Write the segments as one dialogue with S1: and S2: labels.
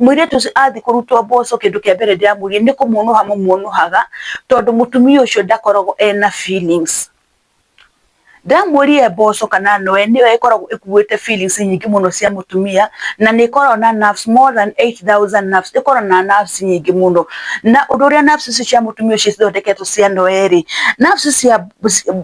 S1: Mũirĩtu ũcio athiĩ kũrutwo mboco, kĩndũ kĩa mbere ndĩramwĩrire nĩ kũmuonoha mũmuonohaga, tondũ mũtumia ũcio ndakoragwo ena feelings. Ndamwĩrire mboco kana noe nĩyo ĩkoragwo ĩkuĩte feelings nyingĩ mũno cia mũtumia, na nĩ ĩkoragwo na nerves more than 8000 nerves, ĩkoragwo na nerves nyingĩ mũno. Na ũndũ ũrĩa nerves icio cia mũtumia ũcio cithondeketwo cia noe rĩ, nerves cia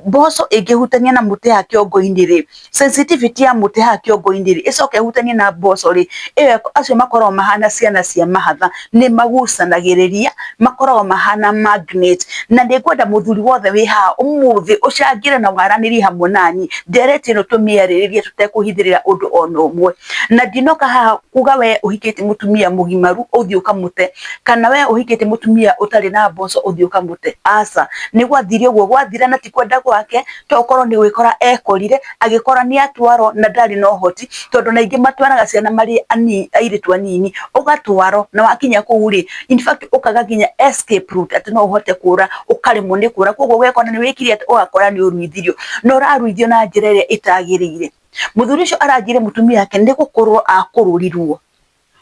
S1: mboco ĩngĩhutania na mũtĩ haha kĩongo-inĩ rĩ, sensitivity ya mũtĩ haha kĩongo-inĩ rĩ, ĩcoke ĩhutanie na mboco rĩ, ĩyo acio makoragwo mahana ciana cia mahatha, nĩ magucanagĩrĩria, makoragwo mahana magnet. Na nĩ ngwenda mũthuri wothe wĩ haha ũmũthĩ ũcangĩre na waranĩrie hamwe nani, ndereti ĩno tũmĩarĩrĩrie tũtekũhithĩrĩra ũndũ ona ũmwe. Na ndinoka haha kuga we ũhikĩtie mũtumia mũgimaru ũthiĩ ũkamũte, kana we ũhikĩtie mũtumia ũtarĩ na mboco ũthiĩ ũkamũte, aca. Nĩ gwathire ũguo gwathira na ti kwenda gwake, to ũkorwo nĩ gwĩkora ekorire, agĩkora nĩ atwarwo na ndarĩ na ũhoti, tondũ na aingĩ matwaraga ciana marĩ airĩtu anini, ũgatwarwo na wakinya kũu rĩ, in fact ũkaga nginya escape route atĩ no ũhote kũra, ũkaremwo nĩ kũra, koguo ũgekora nĩ wĩkire atĩ, ũgakora nĩ ũruithirio, na ũraruithio na njĩra ĩrĩa ĩtagĩrĩire. Mũthuri ũcio aranjĩrire mũtumia wake nĩ gũkũrũrwo akũrũrirwo,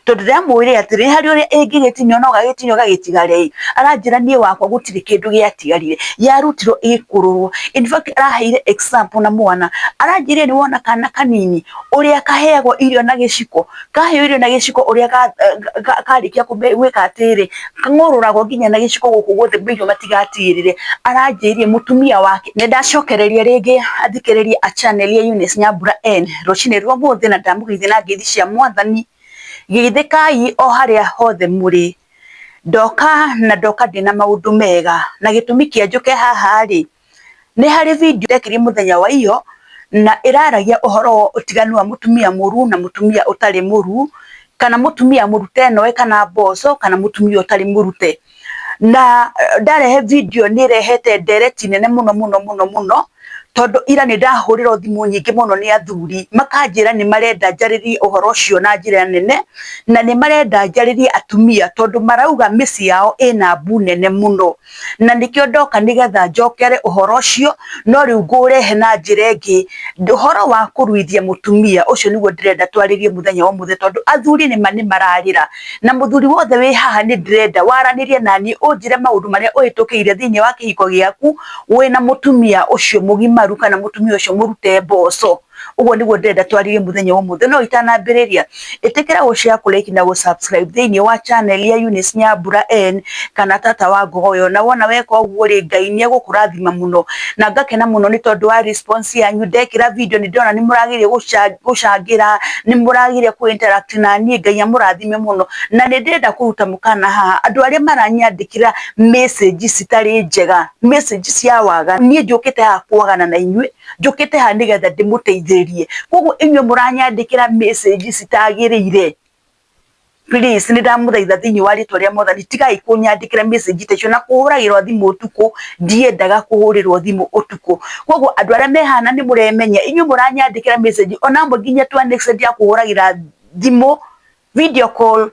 S1: tondũ ndĩramwĩrire atĩrĩ, harĩ ũrĩa ĩngĩgĩtinio no gagĩtinio gagĩtigare ĩ, aranjĩra niĩ wakwa gũtirĩ kĩndũ gĩatigarire, yarutirwo ĩkũrũrwo. In fact araheire example na mwana, aranjĩrire nĩ wona kana kanini ũrĩa kaheagwo irio na gĩciko, kaheo irio na gĩciko ũrĩa karĩkia gwĩka atĩrĩ, kang'ũrũragwo nginya na gĩciko gũkũ guothe irio matigatigĩrĩre. Aranjĩrire mũtumia wake. Nĩ ndacokereria rĩngĩ athikĩrĩria a channel ya Eunice Nyambura N rũcinĩ rwa ũmũthĩ, na ndamũgeithia na ngeithi cia Mwathani. Geithĩkai o harĩa hothe mũrĩ. Ndoka na ndoka ndĩna maũndũ mega, na gĩtũmi kĩa njũke haha rĩ, nĩ harĩ video ndekĩrire mũthenya wa iyo, na ĩraragia ũhoro wa ũtiganu wa mũtumia mũru na mũtumia ũtarĩ mũru, kana mũtumia mũrute noe kana mboco, kana mũtumia ũtarĩ mũrute. Na ndarehe video nĩ ĩrehete ndereti nene mũno mũno mũno mũno, tondũ ira nĩ ndahũrĩrwo thimũ nyingĩ mũno nĩ athuri, makanjĩra nĩ marenda njarĩrie ũhoro ũcio na njĩra nene, na nĩ marenda njarĩrie atumia, tondũ marauga mĩciĩ yao ĩna mbu nene mũno. Na nĩkĩo ndoka nĩgetha njokere ũhoro ũcio, no rĩu ngũũrehe na njĩra ĩngĩ. Ũhoro wa kũruithia mũtumia, ũcio nĩguo ndĩrenda twarĩrie mũthenya wa ũmũthĩ, tondũ athuri nĩma nĩ mararĩra. Na mũthuri wothe wĩ haha nĩ ndĩrenda waranĩrie naniĩ, ũnjĩre maũndũ marĩa ũhĩtũkĩire thĩinĩ wa kĩhiko gĩaku, wĩna mũtumia ũcio mũgimaru kana mũtumia ũcio mũrute mboco. Ũguo nĩguo ndĩrenda twarĩrie mũthenya wa ũmũthĩ. No itanambĩrĩria, ĩtĩkĩra gũ share, kũ like na gũ subscribe thĩinĩ wa channel ya Eunice Nyambura N kana Tata wa Ngogoyo. Na wona weka ũguo rĩ, Ngai nĩ egũkũrathima mũno, na ngakena mũno nĩ tondũ wa response yanyu. Ndekĩra video nĩ ndĩrona nĩ mũrageria gũcangĩra, nĩ mũrageria kũ interact na niĩ, Ngai amũrathime mũno. Na nĩ ndĩrenda kũruta mũkana haha, andũ arĩa maranyandĩkĩra message citarĩ njega, message cia waganu, niĩ njũkĩte haha kwagana na inyuĩ, njũkĩte haha nĩgetha ndĩmũteithĩrĩrie. Koguo inyuĩ mũranyandĩkĩra message citagĩrĩire, please nĩ ndamũthaitha thĩinĩ wa rĩtwa rĩa Mwathani, tigai kũnyandĩkĩra message ta icio na kũhũragĩrwo thimũ ũtukũ, ndiendaga kũhũrĩrwo thimũ ũtukũ. Koguo andũ arĩa mehana nĩ mũremenya, inyuĩ mũranyandĩkĩra message, ona amwe nginya to an extent ya kũhũragĩra thimũ video call,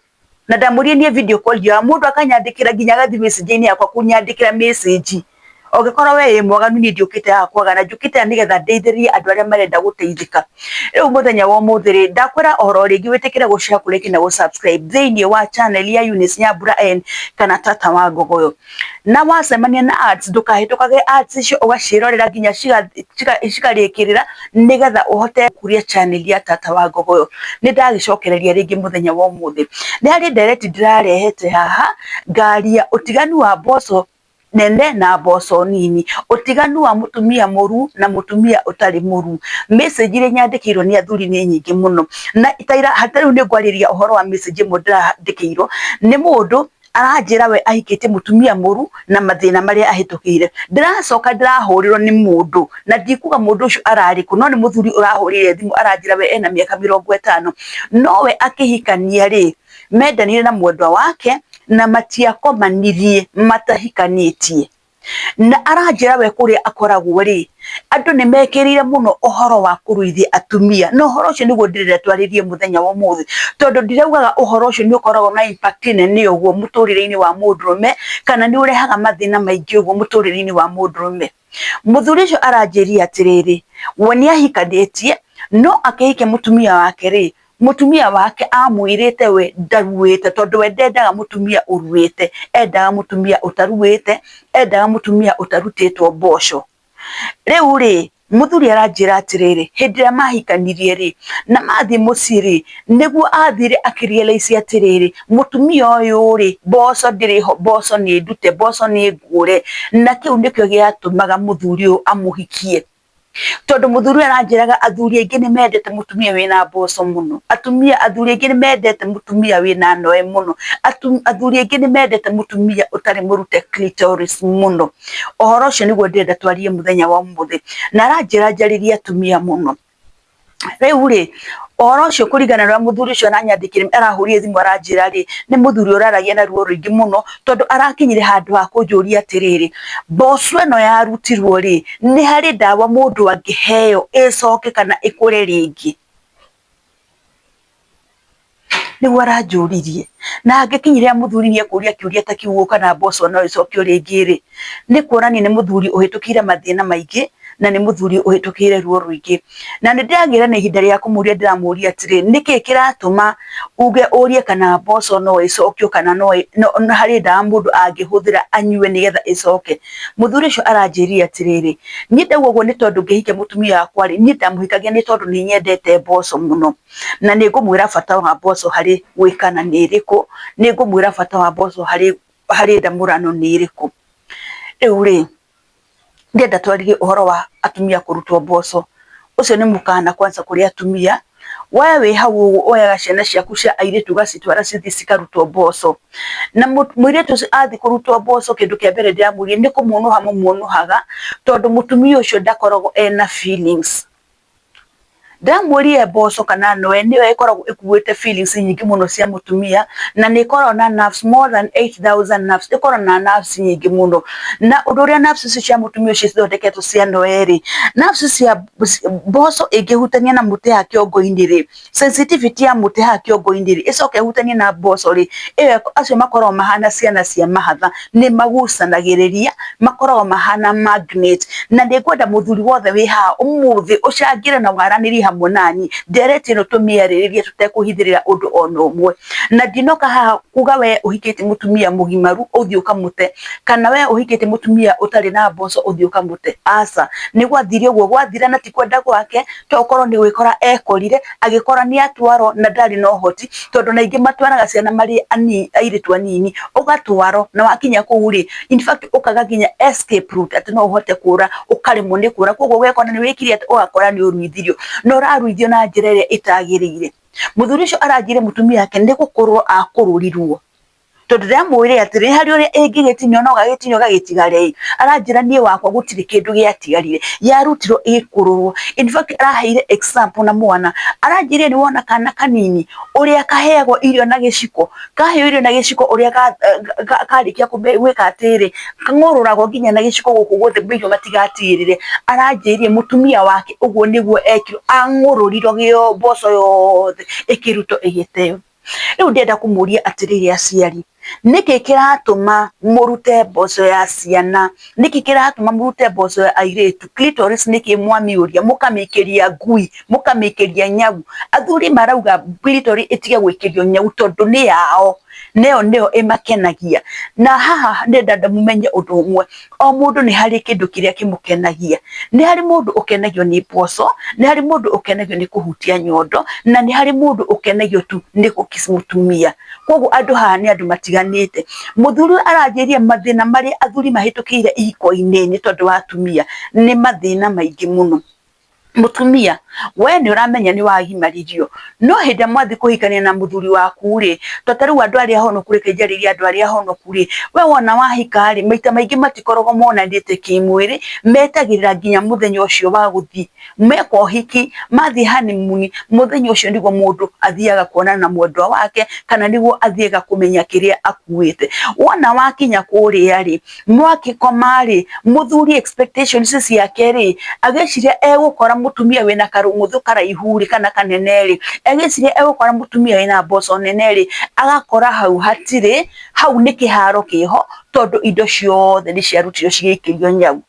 S1: na ndamũrie niĩ video call ndioyaga, mũndũ akanyandĩkĩra nginya agathiĩ message-inĩ yakwa kũnyandĩkĩra message. Ũngĩkorwo we wĩ mwaganu, niĩ ndiũkĩte haha kwagana, njũkĩte haha nĩgetha ndeithĩrĩrie andũ arĩa marenda gũteithĩka. Rĩu mũthenya wa ũmũthĩ rĩ, ndakwĩra ũhoro rĩngĩ wĩtĩkĩre gũ share, kũ like na gũ subscribe thĩinĩ wa channel ya Eunice Nyambura N kana Tata wa Ngogoyo. Na wacemania na ads, ndũkahĩtũkage ads icio, ũgaciĩrorera nginya cikarĩkĩrĩra, nĩgetha ũhote gũkũria channel ya Tata wa Ngogoyo. Nĩ ndagĩcokereria rĩngĩ mũthenya wa ũmũthĩ. Nĩ harĩ ndereti ndĩrarehete haha, ngaria ũtiganu wa mboco nene na mboco nini, ũtiganu wa mũtumia mũru na mũtumia ũtarĩ mũru. Message iria nyandĩkĩirwo nĩ athuri nĩ nyingĩ mũno, na ta rĩu nĩ ngwarĩria ũhoro wa message ĩmwe ndĩrandĩkĩirwo nĩ mũndũ aranjĩra we ahikĩtie mũtumia mũru na mathĩna marĩa ahĩtũkĩire. Ndĩracoka ndĩrahũrĩrwo nĩ mũndũ, na ndikuga mũndũ ũcio ararĩ kũ, no nĩ mũthuri ũrahũrĩire thimũ aranjĩra we ena mĩaka 50, no we akĩhikania rĩ, mendanire na mwendwa wake na matiakomanirie matahikanĩtie. Na aranjĩra we kũrĩa akoragwo rĩ, andũ nĩ mekĩrĩire mũno ũhoro wa kũruithia atumia, na ũhoro ũcio nĩguo ndĩrenda twarĩrie mũthenya wa ũmũthĩ, tondũ ndiraugaga ũhoro ũcio nĩ ũkoragwo na impact nene ũguo mũtũrĩre-inĩ wa mũndũrũme, kana nĩ ũrehaga mathĩna maingĩ ũguo mũtũrĩre-inĩ wa mũndũrũme. Mũthuri ũcio aranjĩrire atĩrĩrĩ, we nĩ ahikanĩtie, no akĩhikia mũtumia wake rĩ, Mũtumia wake amwĩrĩte we ndaruĩte, tondũ we ndendaga mũtumia ũruĩte, endaga mũtumia ũtaruĩte, endaga mũtumia ũtarutĩtwo mboco. Rĩu rĩ, mũthuri aranjĩra atĩrĩrĩ, hĩndĩ ĩrĩa mahikanirie rĩ, na mathiĩ mũciĩ rĩ, nĩguo athire akĩ realise atĩrĩrĩ, mũtumia ũyũ rĩ, mboco ndĩrĩ ho, mboco nĩ ndute, mboco nĩ ngũre, na kĩu nĩkĩo gĩatũmaga mũthuri ũyũ amũhikie. Tondũ mũthuri ũyũ aranjĩraga athuri aingĩ nĩ mendete mũtumia wĩna mboco mũno, atumia athuri aingĩ nĩ mendete mũtumia wĩna noe mũno, athuri aingĩ nĩ mendete mũtumia ũtarĩ mũrute clitoris mũno. Ũhoro ũcio nĩguo ndĩrenda twarie mũthenya wa ũmũthĩ, na aranjĩra njarĩrie atumia mũno. Rĩu rĩ, ũhoro ũcio kũringana na ũrĩa mũthuri ũcio aranyandĩkĩire arahũrire thimũ aranjĩra rĩ, nĩ mũthuri ũraragia na ruo rũingĩ mũno, tondũ arakinyire handũ ha kũnjũria atĩrĩrĩ, mboco ĩno yarutirwo rĩ, nĩ harĩ ndawa mũndũ angĩheo ĩcoke kana ĩkũre rĩngĩ? Nĩguo aranjũririe. Na angĩkinyĩrĩra mũthuri nĩ ekũria kĩũria ta kĩu kana mboco no ĩcokio rĩngĩ rĩ, nĩ kuonania nĩ mũthuri ũhĩtũkĩire mathĩna maingĩ na nĩ mũthuri ũhĩtũkĩire ruo rũingĩ. Na nĩ ndĩragĩra na ihinda rĩa kũmũria ndĩramũria atĩrĩ, nĩkĩ kĩratũma uge ũrie kana mboco no ĩcokio kana no harĩ ndawa mũndũ angĩhũthĩra anyue nĩgetha ĩcoke? Mũthuri ũcio aranjĩrire atĩrĩrĩ, niĩ ndauga ũguo nĩ tondũ ngĩhikia mũtumia wakwa rĩ, niĩ ndamũhikagia nĩ tondũ nĩ nyendete mboco mũno. Na nĩ ngũmwĩra bata wa mboco harĩ gwĩkana nĩ ĩrĩkũ, nĩ ngũmwĩra bata wa mboco harĩ harĩ ndamũrano nĩ ĩrĩkũ. Rĩu rĩ, ndĩrenda twarĩrie ũhoro wa atumia kũrutwo mboco. Ũcio nĩ mũkana kwanza kũrĩ atumia, we wĩ hau ũguo woyaga ciana ciaku cia airĩtu ũgacitwara cithiĩ cikarutwo mboco. Na mũirĩtu ũcio athiĩ kũrutwo mboco kĩndũ kĩa mbere ndĩramũria nĩ kũmuonoha mũmuonohaga, tondũ mũtumia ũcio ndakoragwo ena feelings. Ndamwĩrire mboco kana noe nĩyo ĩkoragwo ĩkuĩte feelings nyingĩ mũno cia mũtumia, na nĩ ĩkoragwo na nerves more than 8000 nerves, ĩkoragwo na nerves nyingĩ mũno. Na ũndũ ũrĩa nerves icio cia mũtumia ũcio cithondeketwo cia noe rĩ, nerves cia mboco ĩngĩhutania na mũtĩ haha kĩongo-inĩ rĩ, sensitivity ya mũtĩ haha kĩongo-inĩ rĩ, ĩcoke ĩhutanie na mboco rĩ, ĩyo acio makoragwo mahana ciana cia mahatha, nĩ magucanagĩrĩria, makoragwo mahana magnet. Na nĩ ngwenda mũthuri wothe wĩ haha ũmũthĩ ũcangĩre na waranĩrie hamwe naniĩ, ndereti ĩno tũmĩarĩrĩrie tũtekũhithĩrĩra ũndũ ona ũmwe. Na ndinoka haha kuga we ũhikĩtie mũtumia mũgimaru ũthiĩ ũkamũte, kana we ũhikĩtie mũtumia ũtarĩ na mboco ũthiĩ ũkamũte, aca. Nĩ gwathire ũguo gwathira na ti kwenda gwake, to ũkorwo nĩ gwĩkora ekorire, agĩkora nĩ atwarwo na ndarĩ na ũhoti, tondũ na aingĩ matwaraga ciana marĩ airĩtu anini, ũgatwarwo na wakinya kũu rĩ, in fact ũkaga nginya escape route atĩ no ũhote kũra, ũkaremwo nĩ kũra, koguo ũgekora nĩ wĩkire atĩ, ũgakora nĩ ũruithirio, na ũraruithio na njĩra ĩrĩa ĩtagĩrĩire. Mũthuri ũcio aranjĩrire mũtumia wake nĩ gũkũrwo akũrũrirwo. Tondũ ndĩramwĩrire atĩrĩ, nĩ harĩ ũrĩa ĩngĩgĩtinio no gagĩtinio gagĩtigare ĩ, aranjĩra niĩ wakwa gũtirĩ kĩndũ gĩatigarire, yarutirwo ĩgĩkũrũrwo. In fact araheire example na mwana, aranjĩrire nĩ wona kana kanini ũrĩa kaheagwo irio na gĩciko, kaheo irio na gĩciko ũrĩa karĩkia gwĩka atĩrĩ, kang'ũrũragwo nginya na gĩciko gũkũ guothe irio matigatigĩrĩre. Aranjĩrire mũtumia wake ũguo nĩguo ekirwo, ang'ũrũrirwo mboco yothe ĩkĩrutwo ĩgĩteo. Rĩu ndĩrenda kũmũria atĩrĩrĩ aciari, nĩkĩ kĩratũma mũrute mboco ya ciana? Nĩkĩ kĩratũma mũrute mboco ya airĩtu? Clitoris nĩkĩ mwamĩũria mũkamĩikĩria ngui, mũkamĩikĩria nyau? Athuri marauga clitoris ĩtige gũikĩrio nyau tondũ nĩ yao, na ĩyo nĩyo ĩmakenagia. Na haha ndĩrenda mũmenye ũndũ ũmwe, o mũndũ nĩ harĩ kĩndũ kĩrĩa kĩmũkenagia. Nĩ harĩ mũndũ ũkenagio nĩ mboco, nĩ harĩ mũndũ ũkenagio nĩ kũhutia nyondo, na nĩ harĩ mũndũ ũkenagio tu nĩ gũ kiss mũtumia. Koguo andũ haha nĩ andũ matiganĩte. Mũthuri ũyũ aranjĩrire mathĩna marĩa athuri mahĩtũkĩire ihiko-inĩ nĩ tondũ wa atumia, nĩ mathĩna maingĩ mũno. Mũtumia, we nĩ ũramenya nĩ wagimaririo, no hĩndĩ ĩrĩa mwathiĩ kũhikania na mũthuri waku rĩ, to ta rĩu andũ arĩa ahonoku reke njarĩrie andũ arĩa ahonoku rĩ, we wona wahika rĩ, maita maingĩ matikoragwo monanĩte kĩmwĩrĩ, metagĩrĩra nginya mũthenya ũcio wa gũthiĩ, meka ũhiki, mathiĩ honeymoon, mũthenya ũcio nĩguo mũndũ athiaga kuonana na mwendwa wake, kana nĩguo athiaga kũmenya kĩrĩa akuĩte. Wona wakinya kũrĩa rĩ, Mwakĩkoma rĩ, mũthuri expectations ciake rĩ, agĩciria egũkora mũtumia wĩna karũng'ũthũ karaihu rĩ, kana kanene rĩ, agĩciria egũkora mũtumia wĩna mboco nene rĩ, agakora hau hatirĩ, hau nĩ kĩharo kĩho, tondũ indo ciothe nĩ ciarutirwo cigĩikĩrio nyau.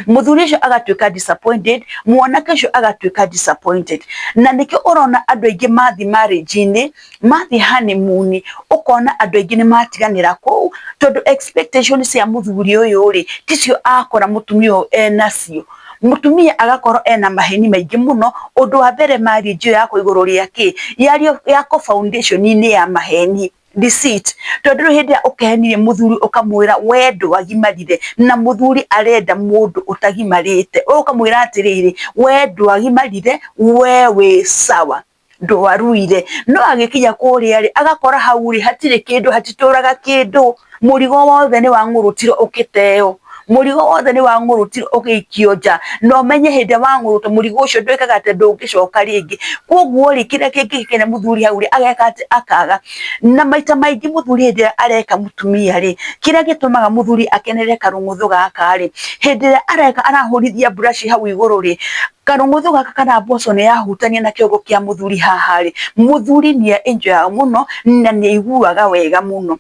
S1: Muthuri ucio agatuika disappointed, mwanake ucio agatuika disappointed. Na nikio urona andu aingi mathi marriage-ini, mathi honeymoon, ukona andu aingi ni matiganira kuu tondu expectation cia muthuri uyu ri ticio akora mutumia uyu enacio. Mutumia agakorwo ena maheni maingi muno. Undu wa mbere, marriage iyo yakwo iguru ria ki yario yako foundation-ini ya maheni, deceit, tondu riu hindi ria ukehenirie muthuri ukamwira we ndwagimarire, na muthuri arenda mundu utagimarite, ukamwira atiriri, we ndwagimarire, we wi sawa, ndwaruire. No agikinya kuria ri, agakora hau ri hatiri kindu, hatituraga kindu, murigo wothe ni wang'urutirwo ukiteo, murigo wothe ni wang'urutirwo ugiikio nja. Na umenye hindi wang'urutwo murigo ucio ndwikaga ati ndungicoka ringi. Koguo ri, kiria kingigikenia muthuri hau ri ageka ati akaga. Na maita maingi muthuri hindi areka mutumia ri, kiria gitumaga muthuri akenere karung'uthu gaka ri, hindi ria areka arahurithia brush hau iguru ri, karung'uthu gaka kana mboco ni yahutania na kiongo kia muthuri haha ri, muthuri ni enjoyaga muno na ni aiguaga wega muno.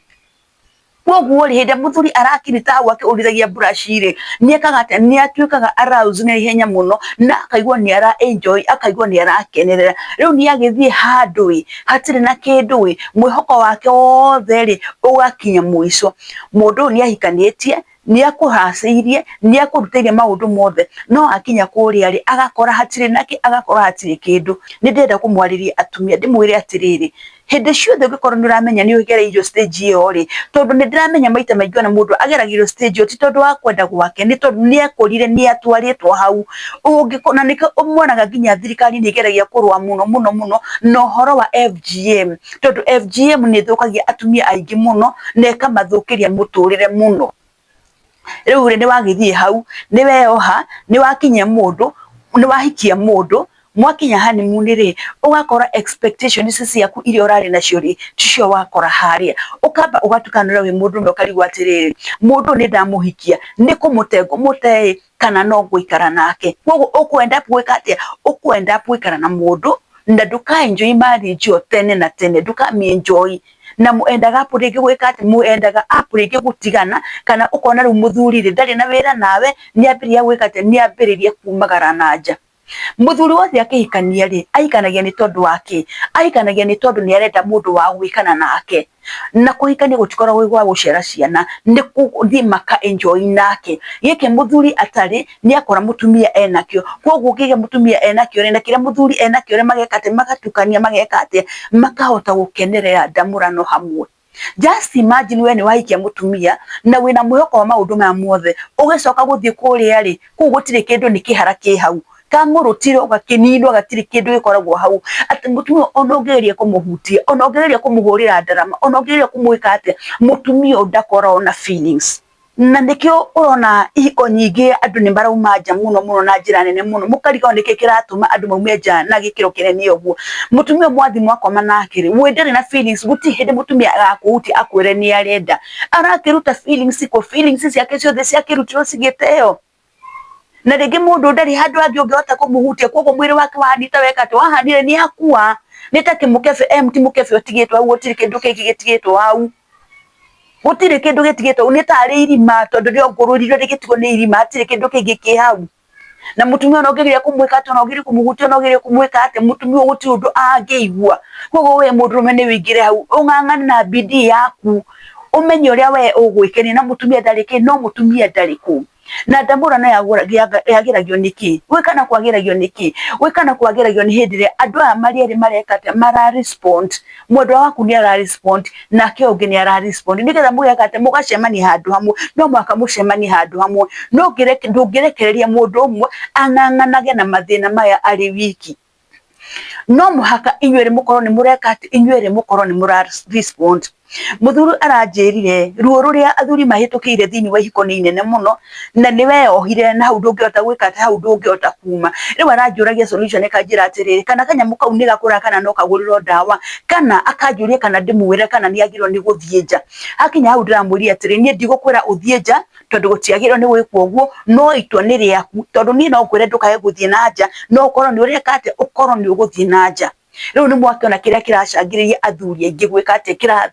S1: Koguo ri, hindi muthuri arakirita hau akihũrithagia brush ri, ni ekaga atia? Ni atuikaga aroused na ihenya muno, na akaigua ni ara enjoy, akaigua ni arakenerera. Riu ni agithie handu ĩ hatirĩ na kindu ĩ, mwihoko wake wothe ri ugakinya mwico. Mundu uyu ni ahikanitie, ni akuhacĩirie, ni akũrutĩire maũndũ mothe, no akinya kũrĩa rĩ, agakora hatirĩ naki, agakora hatirĩ kĩndũ. Nĩ ndĩrenda kũmwarĩria atumia, ndĩmwĩre atĩrĩrĩ, hĩndĩ ciothe ũngĩkorwo nĩ ũramenya nĩ ũgereirio stage ĩyo rĩ, tondũ nĩ ndĩramenya maita maingĩ ona mũndũ ageragĩrio stage ĩyo ti tondũ wa kwenda gwake, nĩ tondũ nĩ ekorire nĩ atwarĩtwo hau. Na nĩkĩo muonaga nginya thirikari nĩ ĩgeragia kũrũa mũno mũno mũno na ũhoro wa FGM, tondũ FGM nĩ ĩthũkagia atumia aingĩ mũno na ĩkamathũkĩria mũtũrĩre mũno. Rĩu rĩ, nĩ wagĩthiĩ hau, nĩ weyoha, nĩ wakinyia mũndũ, nĩ wahikia mũndũ, mwakinya honeymoon rĩ, ũgakora expectations ciaku iria ũrarĩ nacio rĩ, ticio wakora harĩa. Ũkamba ũgatukanĩra wĩ mũndũrũme, ũkarigwo atĩrĩrĩ, mũndũ ũyũ nĩ ndamũhikia, nĩ kũmũte ngũmũte kana no gũikara nake? Koguo ũkũ end up gwĩka atĩa? Ũkũ end up gũikara na mũndũ na ndũka enjoy marriage ĩyo tene na tene, ndũkamĩ enjoy, na mu endaga up rĩngĩ gwĩka atĩ mu endaga up rĩngĩ gũtigana, kana ũkona rĩu mũthuri rĩ ndarĩ na wĩra nawe, nĩ ambĩrĩria gwĩka atĩa? Nĩ ambĩrĩria kumagara na nja. Mũthuri wothe akĩhikania rĩ, ahikanagia nĩ tondũ wa kĩ? Ahikanagia nĩ tondũ nĩ arenda mũndũ wa gwĩkana nake. Na kũhikania gũtikoragwo gwĩ gwa gũciara ciana, nĩ gũthiĩ maka enjoy nake. Gĩkĩ mũthuri atarĩ, nĩ akora mũtumia enakĩo. Koguo kĩrĩa mũtumia enakĩo rĩ, na kĩrĩa mũthuri enakĩo rĩ, mageka atĩa? Magatukania, mageka atĩa? Makahota gũkenerera ndamũrano hamwe. Just imagine, we nĩ wahikia mũtumia na wĩna mwĩhoko wa maũndũ maya mothe, ũgĩcoka gũthiĩ kũrĩa rĩ, kũu gũtirĩ kĩndũ, nĩ kĩhara kĩ hau, kang'ũrũtirwo gakĩninwo, gatirĩ kĩndũ gĩkoragwo hau. Atĩ mũtumia ona ũngĩgeria kũmũhutia, ona ũngĩgeria kũmũhũrĩra ndarama, ona ũngĩgeria kũmwĩka atĩa, mũtumia ũyũ ndakoragwo na feelings. Na nĩkĩo ũrona ihiko nyingĩ andũ nĩ marauma nja mũno mũno na njĩra nene mũno. Mũkarigwo nĩkĩ kĩratũma andũ maume nja na gĩkĩro kĩnene ũguo. Mũtumia mwathi mwakoma nake rĩ, we ndarĩ na feelings. Gũtirĩ hĩndĩ mũtumia agakũhutia akwĩre nĩ arenda. Arakĩruta feelings kũ? Feelings ciake ciothe ciakĩrutirwo cigĩteo. Na rĩngĩ mũndũ ndarĩ handũ hangĩ ũngĩhota kũmũhutia, koguo mwĩrĩ wake wahanire weka atĩ wahanire nĩ akua, nĩ ta kĩmũkebe, empty mũkebe ũtigĩtwo hau, gũtirĩ kĩndũ kĩngĩ gĩtigĩtwo hau, gũtirĩ kĩndũ gĩtigĩtwo hau, nĩ tarĩ irima, tondũ rĩongũrũrirwo rĩgĩtigwo nĩ irima, hatirĩ kĩndũ kĩngĩ kĩ hau. Na mũtumia ona ũngĩgeria kũmwĩka atĩa, ona ũngĩgeria kũmũhutia, ona ũngĩgeria kũmwĩka atĩa, mũtumia ũyũ gũtirĩ ũndũ angĩigua. Koguo we mũndũrũme nĩ ũingĩre hau, ũng'ang'ane na bidii yaku, ũmenye ũrĩa we ũgwĩkenia, na mũtumia ndarĩ kĩ, no mũtumia ndarĩ kũu. Na ndamũrano yagĩragio nĩ kĩ? Gwĩkana kwagĩragio nĩ kĩ? Gwĩkana kwagĩragio nĩ hĩndĩ ĩrĩa andũ aya marĩ erĩ mareka atĩa? Mara respond. Mwendwa waku nĩ ara respond, nake ũngĩ nĩ ara respond, nĩgetha mũgeka atĩa? Mũgacemania handũ hamwe. No mũhaka mũcemanie handũ hamwe. No ndũngĩrekereria mũndũ ũmwe ang'ang'anage na mathĩna maya arĩ wiki. No mũhaka inyuĩ erĩ mũkorwo nĩ mũreka atĩ, inyuĩ erĩ mũkorwo nĩ mũra respond. Mũthuri aranjĩrire ruo rũrĩa athuri mahĩtũkĩire thĩinĩ wa ihiko nĩ inene mũno, na nĩ weyohire na hau ndũngĩhota gwĩka atĩ, hau ndũngĩhota kuma. Rĩu aranjũragia solution, akanjĩra atĩrĩrĩ, kana kanyamũ kau nĩ gakũraga, kana no kagũrĩrwo ndawa, kana akanjũria kana ndĩmwĩre kana nĩ agĩrĩirwo nĩ gũthiĩ nja. Hakinya hau ndĩramwĩrire atĩrĩ, niĩ ndigũkwĩra ũthiĩ nja, tondũ gũtiagĩrĩirwo nĩ gwĩkwo ũguo, no itua nĩ rĩaku, tondũ niĩ no ngwĩre ndũkae gũthiĩ na nja, no ũkorwo nĩ ũreka atĩa? Ũkorwo nĩ ũgũthiĩ na nja. Rĩu nĩ mwakĩona kĩrĩa kĩracangĩrĩria athuri aingĩ gwĩka atĩa? Kĩra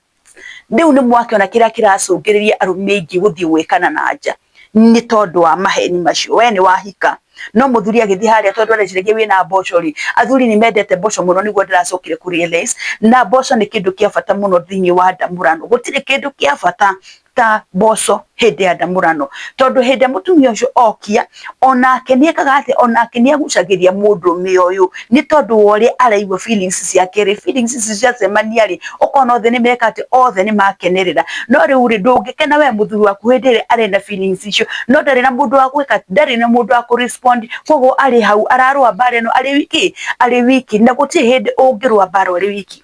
S1: rĩu nĩ mwakĩona kĩrĩa kĩracũngĩrĩria arũme aingĩ gũthiĩ gwĩkana na nja. Nĩ tondũ wa maheni macio. We nĩ wahika no muthuri agĩthiĩ harĩa tondũ areciragia wĩna mboco rĩ, athuri nĩ mendete mboco mũno, nĩguo ndĩracokire kũ realize na mboco nĩ kĩndũ kĩa bata mũno thĩinĩ wa ndamũrano. Gũtirĩ kĩndũ kĩa bata ta mboco hĩndĩ ya ndamũrano, tondũ hĩndĩ ĩrĩa mũtumia ũcio okia, onake nĩ ekaga atĩa? Onake nĩ agucagĩria mũndũrũme ũyũ, nĩ tondũ wa ũrĩa araigua feelings ciake rĩ, feelings ici ciacemania rĩ, ũkona othe nĩ meka atĩ, othe nĩ makenerera. No rĩu rĩ, ndũngĩkena we mũthuri waku hĩndĩ ĩrĩa arĩ na feelings icio, no ndarĩ na mũndũ wa gwĩka, ndarĩ na mũndũ wa kũ respond, koguo arĩ hau ararũa mbara ĩno arĩ wiki, arĩ wiki, na gũtirĩ hĩndĩ ũngĩrũa mbara ũrĩ wiki.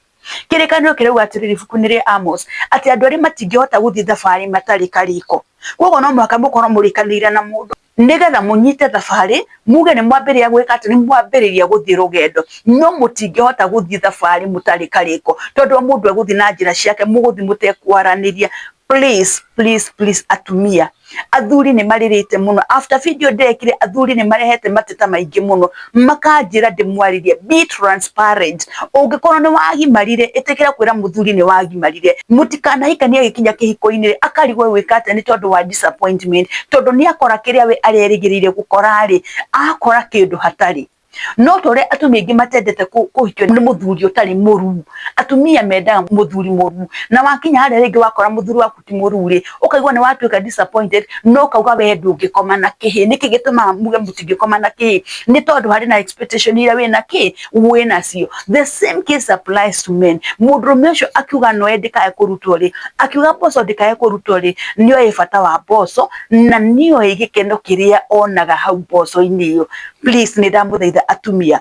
S1: Kĩrĩkanĩro kĩrauga atĩrĩrĩ ibuku-inĩ rĩa Amos, atĩ andũ arĩa matingĩhota gũthiĩ thabarĩ matarĩ karĩko. Koguo no mũhaka mũkorwo mũrĩkanĩire na mũndũ nĩgetha mũnyite thabarĩ, muge nĩ mwambĩrĩria gwĩka atĩ, nĩ mwambĩrĩria gũthiĩ rũgendo, no mũtingĩhota gũthiĩ thabarĩ mũtarĩ karĩko, tondũ o mũndũ egũthiĩ na njĩra ciake, mũgũthiĩ mũtekwaranĩria. Please, please, please atumia, athuri nĩ marĩrĩte mũno. After video ndekire, athuri nĩ marehete mateta maingĩ mũno, makanjĩra ndĩmwarĩrie, be transparent. Ũngĩkorwo nĩ wagimarire, ĩtĩkĩra kwĩra mũthuri nĩ wagimarire. Mũtikanahikanie agĩkinya kĩhiko-inĩ akarigwo gwĩka atĩa nĩ tondũ wa disappointment, tondũ nĩ akora kĩrĩa we arerĩgĩrĩire gũkora rĩ, akora kĩndũ hatarĩ. No ta ũrĩa atumia aingĩ matendete kũhikio nĩ mũthuri ũtarĩ mũruu, atumia mendaga mũthuri mũruu, na wakinya harĩa rĩngĩ wakora mũthuri waku ti mũruu rĩ, ũkaigua nĩ watuĩka disappointed, na ũkauga we ndũngĩkoma na kĩhĩ. Nĩkĩ gĩtũmaga muge mũtingĩkoma na kĩhĩ? Nĩ tondũ harĩ na expectation iria wĩna kĩ, wĩnacio. The same case applies to men. Mũndũrũme ũcio akiuga noe ndĩkae kũrutwo rĩ, akiuga mboco ndĩkae kũrutwo rĩ, nĩoĩ bata wa mboco na nĩoĩ gĩkeno kĩrĩa onaga hau mboco-inĩ ĩyo. Please, nĩ ndamũthaitha atumia,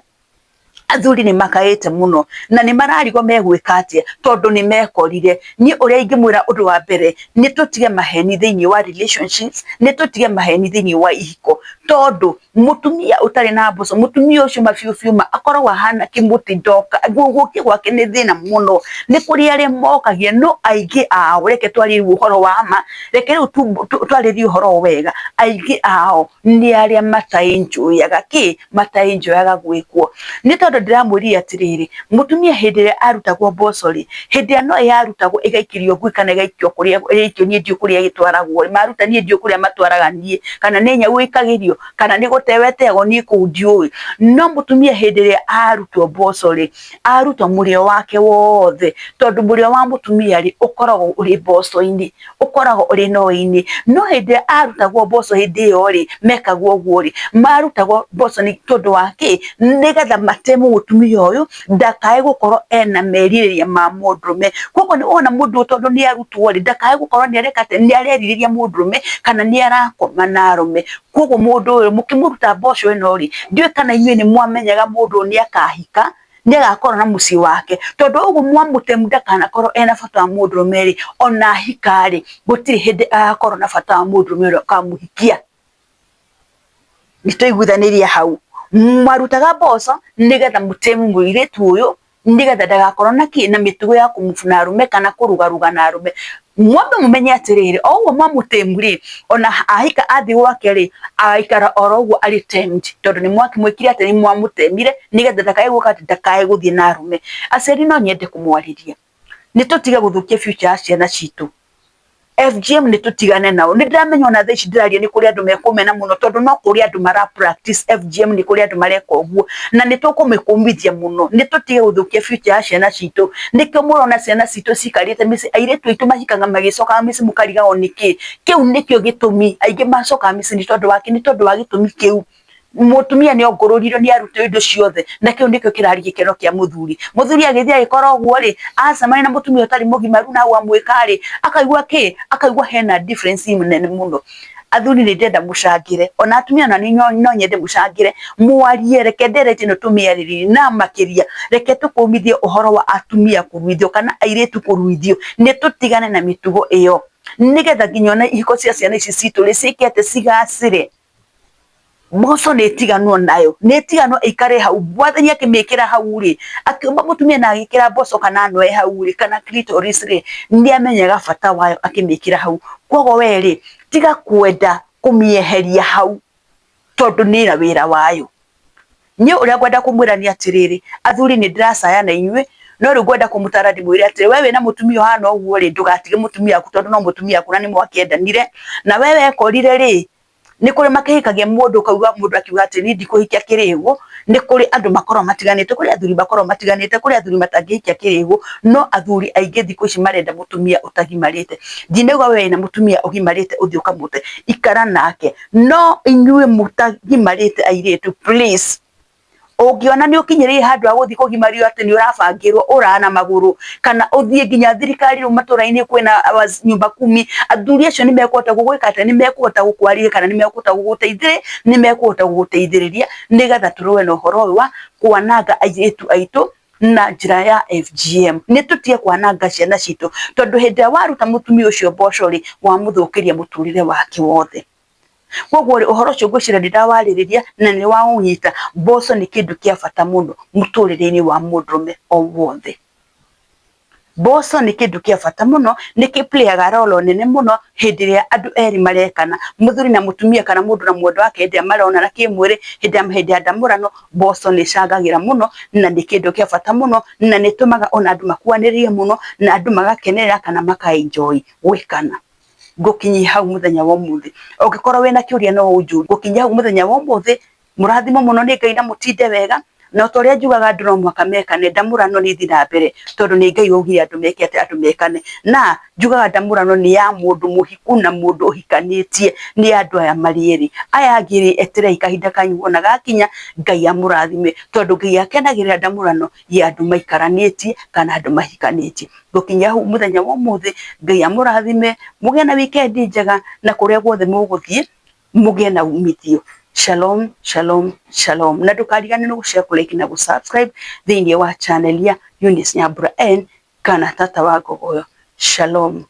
S1: athuri nĩ makaĩte mũno na nĩ mararigwo megwĩka atĩa tondũ nĩ mekorire. Niĩ ũrĩa ingĩmwĩra ũndũ wa mbere, nĩ tũtige maheni thĩinĩ wa relationships, nĩ tũtige maheni thĩinĩ wa ihiko, tondũ mũtumia ũtarĩ na mboco, mũtumia ũcio mabiũ biũ ma akoragwo ahana kĩmũtĩ ndoka, gũkĩ gwake nĩ thĩna mũno. Nĩ kũrĩ arĩa mokagia, no aingĩ ao, reke twarie rĩu ũhoro wa ma, reke rĩu twarĩrie ũhoro wega, aingĩ ao nĩ arĩa mataenjoyaga kĩ, mataenjoyaga gwĩkwo. Nĩ tondũ ndĩramwĩrire atĩrĩrĩ, mũtumia hĩndĩ ĩrĩa arutagwo mboco rĩ, hĩndĩ ĩrĩa no yarutagwo ĩgaikĩrio ngui kana ĩgaikio kũrĩa ĩgaikio, niĩ ndiũĩ kũrĩa ĩgĩtwaragwo, maruta niĩ ndiũĩ kũrĩa matwaraga niĩ, kana nĩ nyau ĩikagĩrio, kana nĩ gũtewe ĩteagwo, niĩ kũu ndiũĩ. No mũtumia hĩndĩ ĩrĩa arutwo mboco rĩ, arutwo mũrĩo wake wothe, tondũ mũrĩo wa mũtumia rĩ, ũkoragwo ũrĩ mboco-inĩ, ũkoragwo ũrĩ no-inĩ. No hĩndĩ ĩrĩa arutagwo mboco hĩndĩ ĩyo rĩ, mekagwo ũguo rĩ, marutagwo mboco nĩ tondũ wa kĩ? Nĩgetha mateme mũtumia ũyũ ndakae gũkorwo ena merirĩria ma mũndũrũme. Koguo nĩ wona mũndũ ũyũ tondũ nĩ arutwo rĩ, ndakae gũkorwo nĩ areka atĩa, nĩ arerirĩria mũndũrũme kana nĩ arakoma na arũme. Koguo mũndũ ũyũ mũkĩmũruta mboco ĩno rĩ, ndiũĩ kana inyuĩ nĩ mwamenyaga mũndũ ũyũ nĩ akahika, nĩ agakorwo na mũciĩ wake, tondũ ũguo mwamũtemu ndakanakorwo ena bata wa mũndũrũme rĩ, ona ahika rĩ, gũtirĩ hĩndĩ agakorwo na bata wa mũndũrũme ũrĩa ũkamũhikia. Nĩ twaiguithanĩria hau. Mwarutaga mboco nĩgetha mũtemu mũirĩtu ũyũ, nĩgetha ndagakorwo na kĩ, na mĩtugo ya kũmũbuna arũme kana kũrũgarũga na arũme. Mwambe mũmenye atĩrĩrĩ, o ũguo mwamũtemu rĩ, ona ahika athiĩ gwake rĩ, agaikara oro ũguo arĩ tamed, tondũ nĩ mwakĩmwĩkire atĩ nĩ mwamũtemire nĩgetha ndakae gwĩka atĩ, ndakae gũthiĩ na arũme. Aciari no nyende kũmwarĩria, nĩ tũtige gũthũkia future ya ciana citũ. FGM nĩ tũtigane nao. Nĩ ndĩramenya ona thaa ici ndĩraria nĩ kũrĩ andũ mekũmena mũno, tondũ no kũrĩ andũ mara practice FGM, nĩ kũrĩ andũ mareka ũguo, na nĩ tũkũmĩkũmithia mũno. Nĩ tũtige gũthũkia future ya ciana citũ. Nĩkĩo mũrona ciana citũ cikarĩte mĩciĩ, airĩtu aitũ mahikaga magĩcokaga mĩciĩ mũkarigagwo nĩkĩ. Kĩu nĩkĩo gĩtũmi aingĩ macokaga mĩciĩ, nĩ tondũ wa kĩ? Nĩ tondũ wa gĩtũmi kĩu. Mũtumia nĩ ongũrũrirwo, nĩ arutwo indo ciothe, na kĩu nĩkĩo kĩrarĩ gĩkeno kĩa mũthuri. Mũthuri agĩthiĩ agĩkora ũguo rĩ, acemania na mũtumia ũtarĩ mũgimaru na hau amwĩka rĩ, akaigua kĩ? Akaigua hena difference nene mũno. Athuri nĩ ndĩrenda mũcangĩre, ona atumia ona niĩ no nyende mũcangĩre, mwarie, reke ndereti ĩno tũmĩarĩrĩrie, na makĩria reke tũkũmithie ũhoro wa atumia kũruithio kana airĩtu kũruithio, nĩ tũtigane na mĩtugo ĩyo, nĩgetha nginya ona ihiko cia ciana ici citũ rĩ, ciĩke atĩ, cigacĩre. Mboco nĩ ĩtiganwo nayo, nĩ ĩtiganwo ĩikare hau, mwathani akĩmĩkĩra hau rĩ, akĩũmba mũtumia na agĩkĩra mboco kana noe hau rĩ, kana clitoris rĩ, nĩ amenyaga bata wayo akĩmĩkĩra hau. Koguo we rĩ, tiga kwenda kũmĩeheria hau tondũ nĩ ĩna wĩra wayo. Niĩ ũrĩa ngwenda kũmwĩra nĩ atĩrĩrĩ, athuri nĩ ndĩracaya na inyuĩ, no rĩu ngwenda kũmũtara ndĩmwĩre atĩrĩ, we wĩna mũtumia ũhana ũguo rĩ, ndũgatige mũtumia waku tondũ no mũtumia waku na nĩ mwakĩendanire, na we wekorire rĩ, Nĩ kũrĩ makĩhikagia mũndũ ũkauga mũndũ akiuga atĩ niĩ ndikũhikia kĩrĩgũ, nĩ kũrĩ andũ makoragwo matiganĩte, kũrĩ athuri makoragwo matiganĩte, kũrĩ athuri matangĩhikia kĩrĩgũ, no athuri aingĩ thikũ ici marenda mũtumia ũtagimarĩte. Ndinauga we wĩna mũtumia ũgimarĩte ũthiĩ ũkamũte, ikara nake, no inyuĩ mũtagimarĩte airĩtu please, Ũngĩona nĩ ũkinyĩrĩire handũ ha gũthiĩ kũgimario atĩ nĩ ũrabangĩrwo ũra na magũrũ kana ũthiĩ nginya thirikari rĩu matũra-inĩ kwĩna nyumba kumi, athuri acio nĩ mekũhota gũgwĩka atĩa, nĩ mekũhota gũkwarĩria kana nĩ mekũhota nĩ mekũhota gũgũteithĩrĩria nĩgetha tũrũe na ũhoro ũyũ wa kwananga airĩtu aitũ na njĩra ya FGM. Nĩ tũtige kwananga ciana citũ tondũ hĩndĩ ĩrĩa waruta mũtumia ũcio mboco rĩ, wamũthũkĩria mũtũrĩre wake wothe. Koguo rĩ, ũhoro ũcio ngwĩciria nĩ ndawarĩrĩria na nĩ waũnyita. Mboco nĩ kĩndũ kĩa bata mũno mũtũrĩre-inĩ wa mũndũrũme o wothe. Mboco nĩ kĩndũ kĩa bata mũno, nĩ kĩ play aga role nene mũno hĩndĩ ĩrĩa andũ erĩ marekana, mũthuri na mũtumia kana mũndũ na mwendwa wake hĩndĩ ĩrĩa maronana kĩmwĩrĩ, hĩndĩ ya ndamũrano, mboco nĩ ĩcangagĩra mũno na nĩ kĩndũ kĩa bata mũno na nĩ ĩtũmaga ona andũ makuhanĩrĩrie mũno na andũ magakenerera kana maka enjoy gwĩkana. Ngũkinyia hau mũthenya wa ũmũthĩ. Ũngĩkorwo wĩna kĩũria no ũnjũrie. Ngũkinyia hau mũthenya wa ũmũthĩ, mũrathimwo mũno nĩ Ngai na mũtinde wega, na ota ũrĩa njugaga andũ no mũhaka mekane, ndamũrano nĩ ĩthiĩ na mbere tondũ nĩ Ngai waugire andũ meke atĩa, andũ mekane. Na njugaga ndamũrano nĩ ya mũndũ mũhiku na mũndũ ũhikanĩtie, nĩ ya andũ aya marĩ erĩ. Aya angĩ rĩ, etererai kahinda kanyu wona gakinya, Ngai amũrathime tondũ Ngai akenagĩrĩra ndamũrano ya andũ maikaranĩtie kana andũ mahikanĩtie. Ngũkinyia hau mũthenya wa ũmũthĩ, Ngai amũrathime, mũgĩe na weekend njega na kũrĩa guothe mũgũthiĩ mũgĩe na umithio. Shalom, shalom, shalom. Na ndũkariganĩrwo gũ share, kũ like na gũ subscribe thĩinĩ wa channel ya Eunice Nyambura N kana Tata wa Ngogoyo. Shalom.